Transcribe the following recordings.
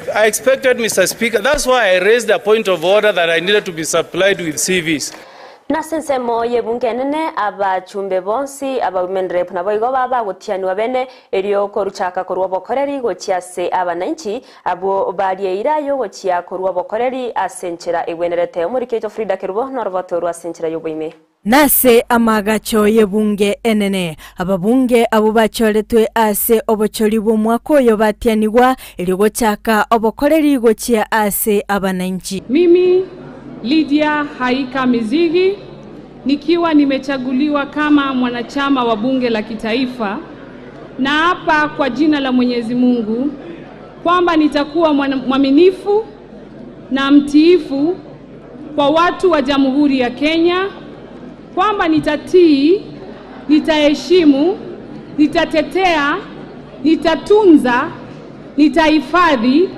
I expected, Mr. Speaker, that's why I raised a point of order that I needed to be supplied with CVs. Nase ensemo y'ebunge enene, abachumbe bonsi, aba Women Rep naboigo babagotianigwa bene, erio koruchaka korwa obokoreri gochia ase abananchi, abwo barie eira y'ogochia korwa obokoreri ase enchera egwenerete. Omoriki oito Frida Kerubo noroboto orwo ase enchera y'oboime. Nase amaagacho y'ebunge enene, ababunge abwo bachoretwe ase obochori bw'omwaka oyo batianigwa, erio gochaka obokoreri gochia ase abananchi. Mimi Lydia Haika Mizigi nikiwa nimechaguliwa kama mwanachama wa bunge la kitaifa, naapa kwa jina la Mwenyezi Mungu kwamba nitakuwa mwaminifu na mtiifu kwa watu wa Jamhuri ya Kenya, kwamba nitatii, nitaheshimu, nitatetea, nitatunza, nitahifadhi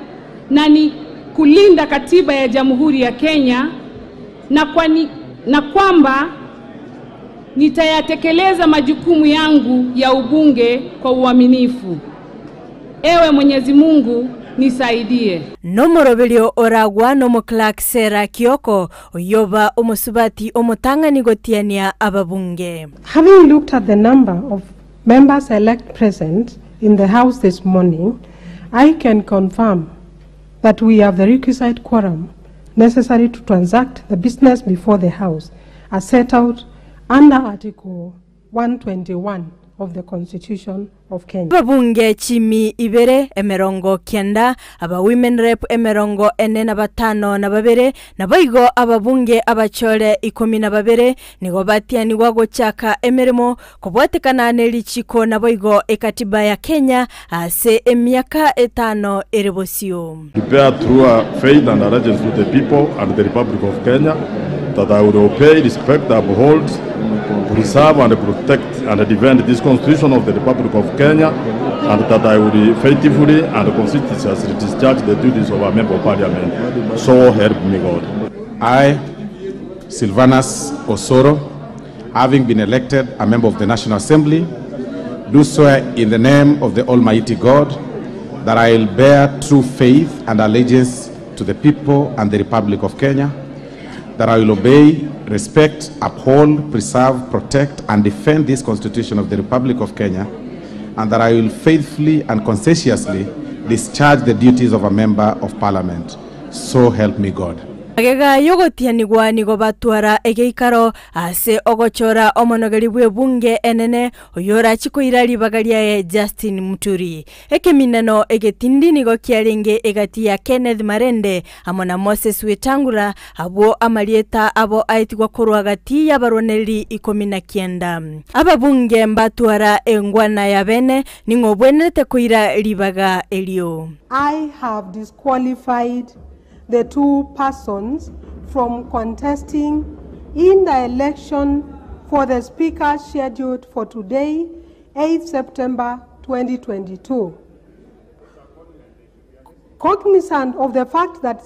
na ni kulinda katiba ya Jamhuri ya Kenya, na kwamba nitayatekeleza majukumu yangu ya ubunge kwa uaminifu. Ewe Mwenyezi Mungu nisaidie. Nomoroberio oragwa nomo Clark Sarah Kioko oyoba omosubati omotang'ani gotiania ababunge. Having looked at the number of members elect present in the House this morning, I can confirm that we have the requisite quorum necessary to transact the business before the House as set out under Article 121 of the Constitution of Kenya. Ababunge chimi ibere emerongo kenda, aba women rep emerongo ene na batano na babere, naboigo ababunge abachore ikomi na babere, nigo batianigwa gochaka emeremo kobwatekana ne richiko naboigo ekatiba ya Kenya ase emiaka etano ere bosio. Prepare through faith and allegiance to the people and the Republic of Kenya that I will obey, respect, uphold, preserve and protect and defend this Constitution of the Republic of Kenya, and that I will faithfully and consistently discharge the duties of a member of Parliament. So help me God. I, Silvanus Osoro, having been elected a member of the National Assembly, do swear in the name of the Almighty God that I will bear true faith and allegiance to the people and the Republic of Kenya, that I will obey, respect, uphold, preserve, protect, and defend this Constitution of the Republic of Kenya, and that I will faithfully and conscientiously discharge the duties of a member of Parliament. So help me God. Magega yogotianigwa nigo batwara egeikaro ase ogochora omonogeri bw'ebunge enene oyorachi koira ribaga riaye Justin Muturi. Ekeminano egetindi nigo kiarenge egati ya Kenneth Marende amo na Moses Wetangula abwo amarieta abo aetigwa korwa gati y'abarwaneri 19. Ababunge mbatwara engwana ya bene ning'o bwenerete koira ribaga erio. I have disqualified the two persons from contesting in the election for the speaker scheduled for today, 8 September 2022. Cognizant of the fact that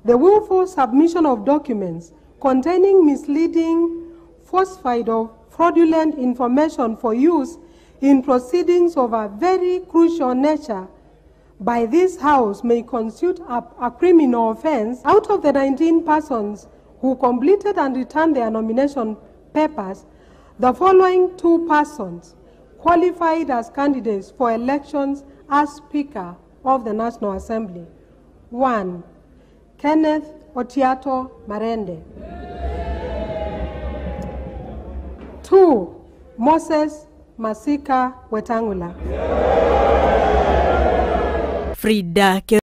the willful submission of documents containing misleading, falsified or fraudulent information for use in proceedings of a very crucial nature by this House may constitute a criminal offense, out of the 19 persons who completed and returned their nomination papers, the following two persons qualified as candidates for elections as Speaker of the National Assembly. 1. Kenneth Otiato Marende. 2. Moses Masika Wetangula. Frida.